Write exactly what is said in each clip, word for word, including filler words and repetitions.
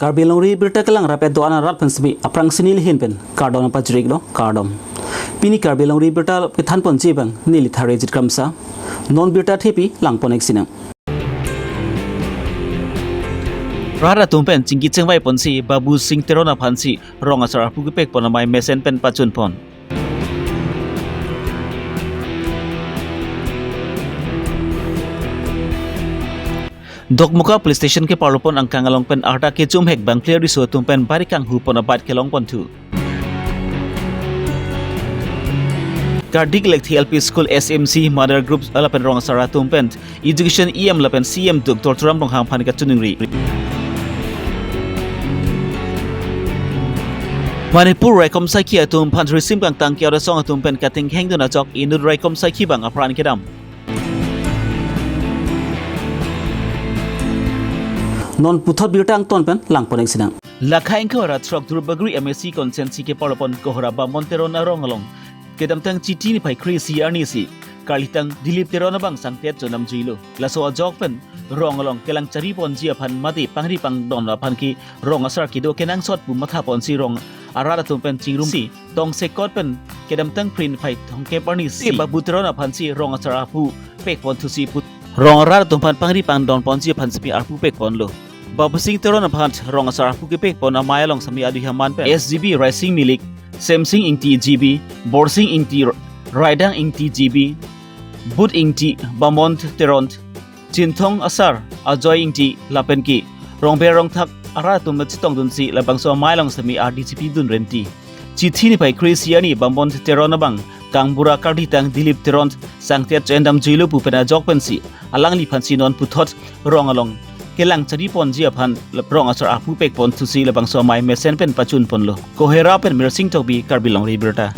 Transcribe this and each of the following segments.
Karbi Longri Birta kelang rapet do-an arat pen semi aphrangsi nelihin pen kardom pajirlo, kardom. Pini Karbi Longri Birta kethan ponji abang neli Tharejit Kramsa. Non birta thepi lang pon-ik sinang. Rat atum pen chingki chingvai ponsi Babusing Teron aphansi rong asar aphu kepek pon amei mesen pen pachun pon. Dokmoka Police Station keparlo pon angkang along pen arta kechumhek bangphli ariso atum pen bari kanghu pon abait kelong ponthu. Kardik Lekthe L P School S M C Mother Group lapen rong asar atum pen Education E M lapen C M Doctor Tuliram Ronghang aphan kachiningri. Manipur raikom sakhi atum aphan risim kangtang ke-ot asong atum pen katingheng dun ajok inut raikom sakhi abang apran kedam. Non puthot birta angton pen lang pon-ik sinang. Lakha ingkoi ra throk Duarbagori M A C constituency keparlo pon Kohora Bamon Teron arong along kedamtang Chiti niphai kre-isi arnisi karlitang Dilip Teron abang sangtet chonam juilo. Laso ajok pen rong along kelang chari ponji aphan mate pangri pangdon aphan ke rong asar kedo kenangsot pu matha ponsi rong arat atum pen chingrumsi tongsekot pen kedamtang phli niphai thomkep arnisi Babu Teron aphansi rong asar aphu pek ponthusi pu rong arat atum aphan pangri pangdon ponji aphan semi aphu pek ponlo. Babusing Teron aphan rong asar aphu kepek pon amei along semi adui haman pen S G B Raising Milik, Semsing Ingti G B, Borsing Ingti, Raidang Ingti G B, But Ingti, Bamon Teron, Chinthong asar Ajoy Ingti lapen ke rongber rongthak arat atum chetong dunsi labangso amei along semi R D G P dun renti. Chiti niphai kre-isi arni Bamon Teron abang kangbura karlitang Dilip Teron sangtet cho-endam juilo pu pen ajok pensi alangliphansi non puthot rong along kelang chari ponji aphan rong asar aphu pek ponthusi labangso amei mesen pen pachun ponlo. Kohora pen Mirsing Tokbi, Karbi Longri Birta.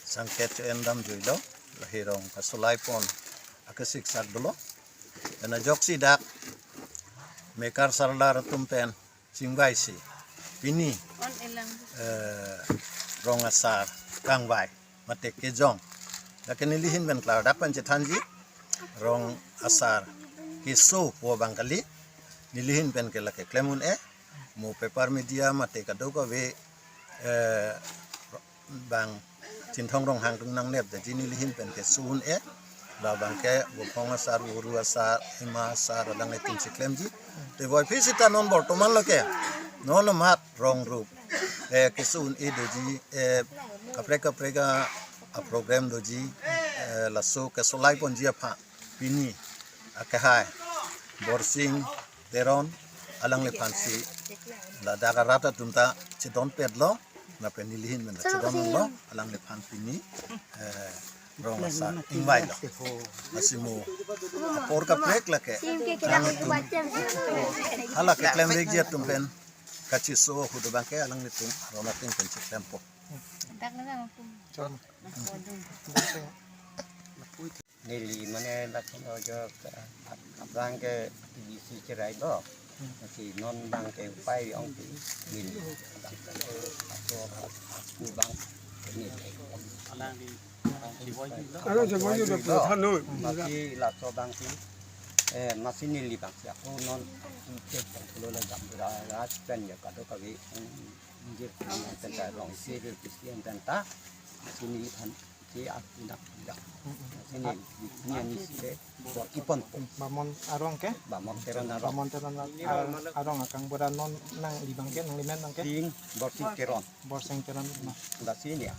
Sangtet cho-endam juilo, lahei rong kasolai pon akesik sak dolo. Pen ajoksi dak mekar sardar atum pen chingvaisi pini, eh, rong asar kangvai mate kejong. Lake nelihin pen klardak pen chethanji, rong asar keso pu abang kali, nelihin pen ke lake klem un-e, mo paper media mate kadokave, eh, bang Chinthong Ronghang atum nangnepdetji, nelihin pen keso un-e, labang ke Vophong asar, Voru asar, Hima asar, alanglitum si klemji. Te voiphit sita non bortoman lake non amat rong rup, eh, keso un-e doji, eh, kaprek kaprek a, a program doji, eh, laso kesolai ponji aphan pini akehai Borsing Teron alangliphansi ladak arat atum ta chedonpetlo, lapen nelihin pen chedonlo, alangliphan pini, eh, rong asar ingvailo. Lasi mo apor kaprek lake alanglitum, hala keklemvekji atum pen kachiso ahut abang ke alanglitum aron ateng pen cheklempo. Neli mane dak jo abang ke T V C cherai do. Masi non abang ke upai ong ti neli. Aso aku abang neli. Ano je boyu do puthan noi. Masi laso abang si, eh, masi neli abang si aku non cek abang pulo la jam ra ras pen ya kadokave, mm, jir pen ta rong isi de Christian pen ta. Masi neliphan ke aku nak ya. Masi neli, neli si de bor-i ponpo. Bamon arong ke? Bamon Teron arong. Bamon Teron ar-, arong akang bora non nangli abang ke, nanglimen abang ke? Sing, Borsing Teron. Borsing Teron, nah. Lasi ne ya.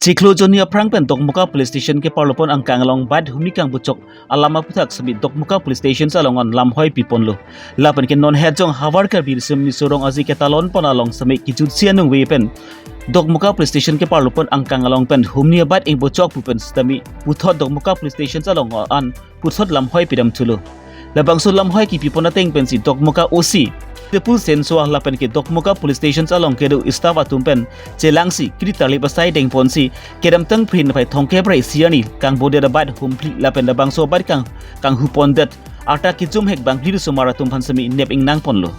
Chiklo jonni aphrang pen Dokmoka Police Station keparlo pon angkang along bike humni kangbuchok alam aputhak semi Dokmoka Police Station along an lamhoi piponlo. Lapen ke non hetjong havar Karbi Riso Nimso Rong Aje ketalon pon along semi kejutsi anung ave pen Dokmoka Police Station keparlo pon angkang along pen humni abike ingbuchok pu pen sitame puthot Dokmoka Police Station along an puthot lamhoi pidam thulo. Labangso lamhoi kipipon ateng pensi Dokmoka O C Tepul Senswa lapen ke Dokmoka Police Station along kedo staff atum pen chelangsi kri tarlip asai dengponsi kedamtang phli niphai thomkep ra isi arni kangbodet abike humphli lapen labangso abike kang, kanghupondet arta kechumhek bangphli risomar atum aphan semi nep ingnang ponlo.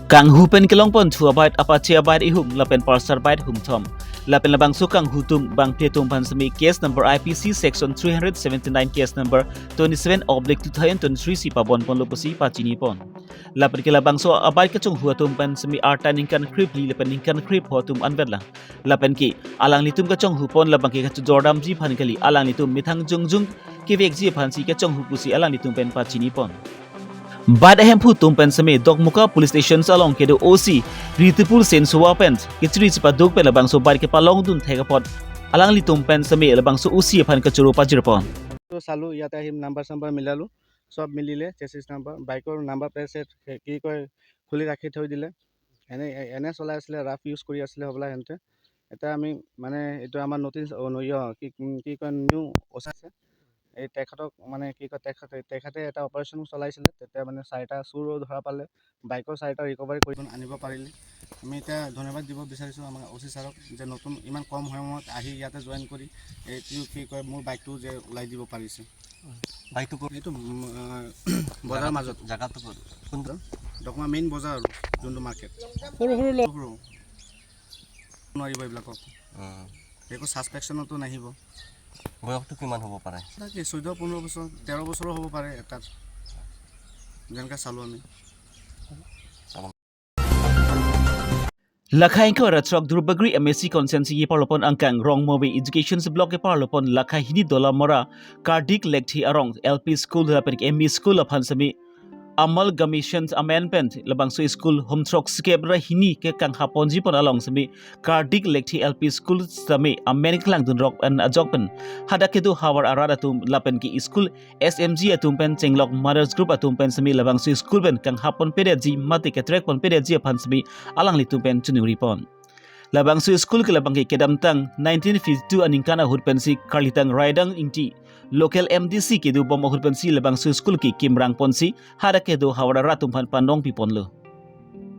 Kanghu pen kelong ponthu abike Apache abike ihum lapen Pulsar bike humthom. Lapen labangso kanghu atum bangphli atum aphan seme case number I P C section three hundred seventy-nine, case number twenty-seven oblique two thousand twenty-three si pabon ponlo pusi pachini pon. Lapen ke labangso abike kachonghu atum aphan seme arta ningkan krephli lapen ningkan krepho atum anvetlang. Lapen ke alanglitum kachonghu pon labang ke kachojordamji aphan kali, alanglitum methang jongjong kevekji aphansi kachonghu pusi alanglitum pen pachini pon. Bike ahemphu atum pen seme Dokmoka Police Station along kedo O C Ritupul Sensowa pen kechiri chepaduk pen labangso bike kepalongdun thek apot alanglitum pen seme labangso O C aphan kachoro pajir pon. তো চালো, ইয়াতে আহি নাম্বাৰ চাম্বাৰ মিলালো, চব মিলিলে chassis number, বাইকৰ number plate চেট কি কয়, খুলি ৰাখি থৈ দিলে। এনে এনে চলাই আছিলে, ৰাফ ইউজ কৰি আছিলে হ'বলা সিহঁতে। এতিয়া আমি মানে এইটো আমাৰ নতুন অ, নয়, কি কি কয়, নিউ অ' চি আছে, এই তেখেতক মানে কি কয়, তেখেতে তেখেতে এটা অপাৰেশ্যন চলাইছিলে, তেতিয়া মানে চাৰিটা চোৰ ধৰা পালে, বাইকৰ চাৰিটা ৰিকভাৰী কৰি আনিব পাৰিলে। আমি এতিয়া ধন্যবাদ দিব বিচাৰিছোঁ আমাৰ অ' চি ছাৰক যে নতুন ইমান কম সময়ত আহি ইয়াতে জইন কৰি এইটো কি কয়, মোৰ বাইকটো যে ওলাই দিব পাৰিছে। বাইকটো ক'ত? এইটো উম, আহ, বজাৰৰ মাজত। জাগাটো ক'ত? কোনটো? দকমা মেইন বজাৰ আৰু যোনটো মাৰ্কেট। সৰু সৰু ল'ৰা। সৰু। নোৱাৰিব এইবিলাকক। উম। একো ছাছপেকশ্যনতো নাহিব। বয়সটো কিমান হ'ব পাৰে? তাকে চৈধ্য পোন্ধৰ বছৰ, তেৰ বছৰো হ'ব পাৰে এটাত, যেনেকৈ চালোঁ আমি। Lakha ingkoi ra throk Duarbagori M A C constituency keparlo pon angkang Rongmobe Education Block keparlo pon lakha hini Dolamara Kardik Lekthe arong L P School lapen M E School aphan seme amalgamation amen pen labangso school hum throk sikep ra hini ke kanghap ponji pon along seme Kardik Lekthe L P School sitame amen klangdun rok an ajok pen hadak kedo havar arat atum lapen ke school S M G atum pen chenglok mothers group atum pen seme labangso school pen kanghap ponpedetji mate ketrek ponpedetji aphan seme alanglitum pen choningri pon. Labangso school ke labang ke kedamtang nineteen fifty-two aningkan ahut pensi Karlitang Raidang Ingti local M D C kedo bom ahut pensi labangso school ke kimrang ponsi hadak kedo havar arat atum aphan panong pi ponlo.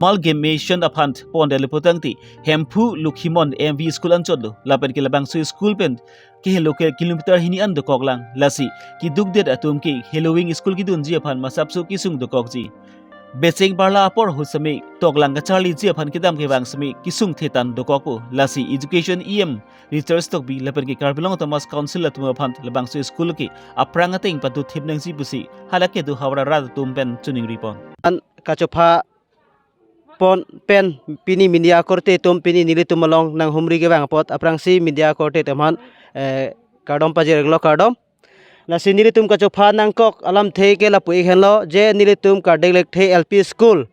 Amalgamation aphan pondet le putangte Hemphu Lokhimon M V School anchotlo, lapen ke labangso school pen kehelo ke kilometer hini an dokoklang, lasi kedukdet atum ke heloving school kedunji aphan masapso kesung dokokji. Becheng parla apor ahut seme toklang kacharliji aphan kedam kevang seme kesung thetan dokokpo, lasi Education E M Richard Tokbi lapen ke Karbi Anglong Autonomous Council atum aphan labangso school ke aphrang ateng patuthip nangji pusi hadak kedo havar arat atum pen choningri pon. An kachopha pon pen pini media korte atum pini nelitum along nanghumri kevang apot aphrangsi media korte atum aphan, eh, kardom pajir-iklo, kardom. Lasi nelitum kachopha nangkok alamthe ke lapu-ik henlo je nelitum Kardik Lekthe L P School,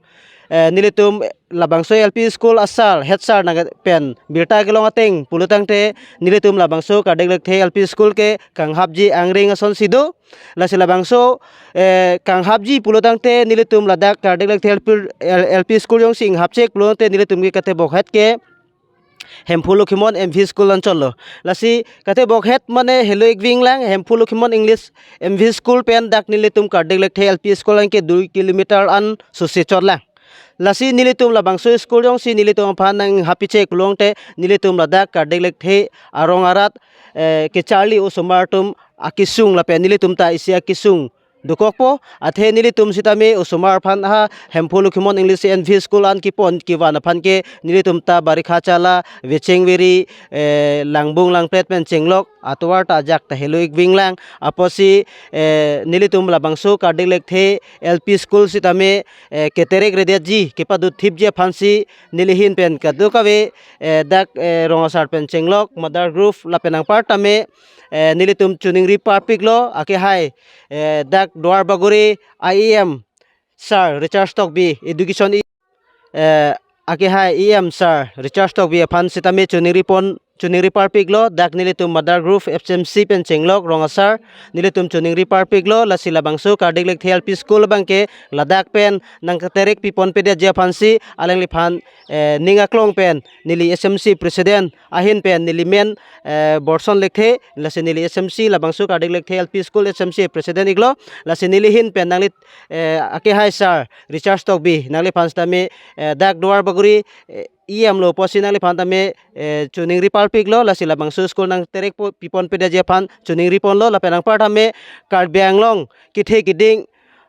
eh, nelitum labangso L P School asar, head sir nang pen birta kelong ateng pulotangte nelitum labangso Kardik Lekthe L P School ke kanghapji angring asonsi do. Lasi labangso, eh, kanghapji pulotangte nelitum ladak Kardik Lekthe L P, L-, L P School jongsi inghapchek pulotangte nelitum ke katebokhet ke Hemphu Lokhimon M V School anchotlo. Lasi katebokhet mane helo-ik vinglang, Hemphu Lokhimon English M V School pen dak nelitum Kardik Lekthe L P School anke dui kilometer an susi chotlang. Lasi nelitum labangso school jongsi nelitum aphan nanghappechek pulotangte nelitum ladak Kardik Lekthe arong arat, eh, kecharli osomar atum akesung lapen nelitum ta isi akesung dokokpo, athe nelitum sitame osomar aphan ha Hemphu Lokhimon English M V School an kepon kevan aphan ke nelitum ta barikha chala vecheng veri, eh, langbung langpret pen chenglok atovar ta ajak ta helo-ik vinglang apotsi, eh, nelitum labangso Kardik Lekthe L P School sitame, eh, keterek redetji kepaduthipji aphansi neli ahin pen kadokave, eh, dak, eh, rong asar pen chenglok mother group lapen anparta me, eh, nelitum choningri parpiklo akehai, eh, dak Duarbagori I E M sir Richard Tokbi, education E, eh, akehai E M sir Richard Tokbi aphan sitame choningri pon, choningri parpiklo, dak nelitum mother group F C M C pen chenglok rong asar nelitum choningri parpiklo, lasi labangso Kardik Lekthe L P School abang ke ladak pen nangkaterek piponpedetji aphansi alangliphan, eh, ning aklong pen neli S M C president ahin pen neli men, eh, Borson Lekthe, lasi neli S M C labangso Kardik Lekthe L P School S M C president iklo, lasi neli ahin pen nangli, eh, akehai sir Richard Tokbi nangliphan sitame, eh, dak Duarbagori, eh, E M lo apotsi nangliphan tame, eh, choningri parpiklo, lasi labangso school nangterek po-, piponpedetji aphan choningri ponlo, lapen anparta me Karbi Anglong kethe keding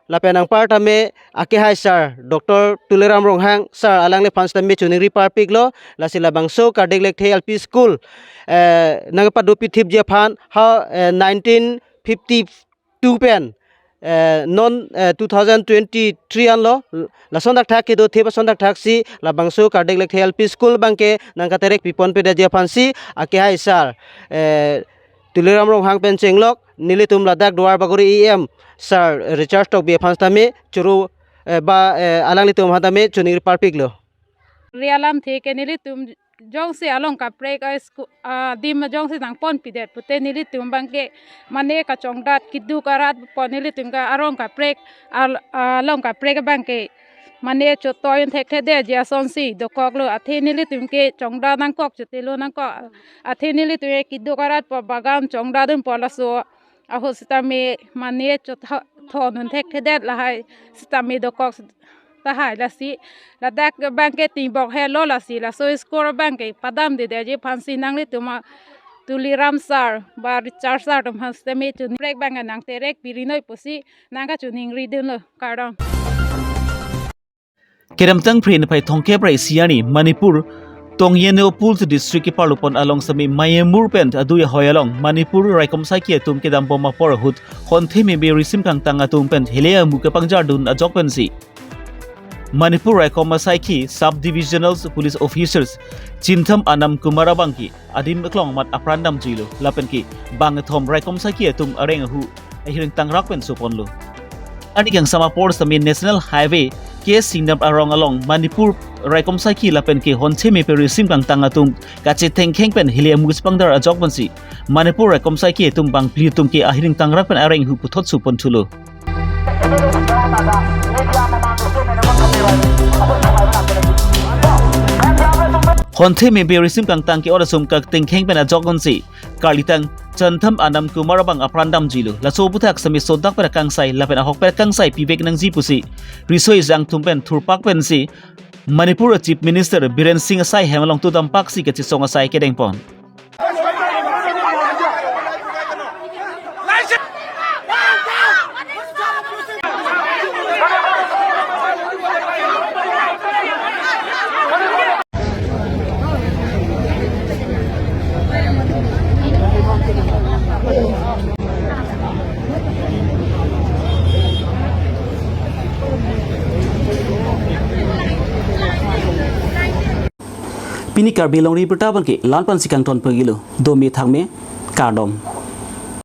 Lapen anparta me akehai sir Doctor Tuliram Ronghang sir alangliphan sitame choningri parpiklo, lasi labangso Kardik Lekthe L P School, eh, nangpadopithipji aphan ha, eh, nineteen fifty-two pen, eh, non, eh, two thousand twenty-three anlo, lason thakthak kedo thip ason thakthaksi labangso Kardik Lekthe L P School abangke nangkaterek piponpedetji aphansi akehai sir, eh, Tuliram Ronghang pen chenglok nelitum ladak Duarbagori E M sir Richard Tokbi aphan sitame choro, eh, ba, eh, alanglitum aphan sitame choningri parpiklo. Ri alamthe ke nelitum jongsi along kaprek a sku-, adim jongsi nangponpidet pute nelitum abangke mane kachongdat keduk arat pu nelitum ke arong kaprek al-, along kaprek abangke mane chotoi un thekthedetji asonsi dokoklo, athe nelitum ke chongdat nangkok, chotelo nangkok, athe nelitum ke keduk arat pu bagan chongdat dunpo, laso ahut sitame mane chotho-, thon un thekthedet lahai sitame dokok tahai, lasi ladak abangke tingbok helo, lasi laso school abangke padamdedetji aphansi nanglitum a Tuliram sir ba Richard sir atum aphan sitame choningri abangke nangterek pirinoi pusi nangkachoningridunlo, kardom. Kedamtang Phre niphai thomkep ra isi arni Manipur Tongyen Opul district keparlopon along sitame Mayamur pen adui ahoi along Manipur raikom asaiki atum kedambom apor ahut Honthe Membe Risim Kangtang atum pen hilai amu kepangjardun ajok pensi Manipur raikom asaiki Sub Divisional Police Officers Chintham Anam Kumar abangke adim aklong amat apran damjuilo, lapenke bangkethom raikom asaiki atum areng ahu ahiring tangrak pen soponlo. Arni kangsam apor sitame National Highway K S Singdam arong along Manipur raikom asaiki lapenke Honthe Membe Risim Kangtang atum kachethengkheng pen hilai amu chepangdar ajok pensi Manipur raikom asaiki atum bangphli atum ke ahiring tangrak pen areng ahu puthot soponthulo. Honthe Membe Risim Kangtang ke-ot asum katengkheng pen ajok pensi karlitang Chintham Anam Kumar abang apran damjuilo. Laso aputhak sitame sontak pen akangsai lapen ahok pen akangsai pivek nangji pusi riso ejang atum pen thurpak pensi Manipur a Chief Minister Biren Singh asai hem along tu dampaksi kachesong asai kedengpon. Pini Karbi Longri Abirta abangke la-an pensi kangton pagilo, dome thakme, kardom.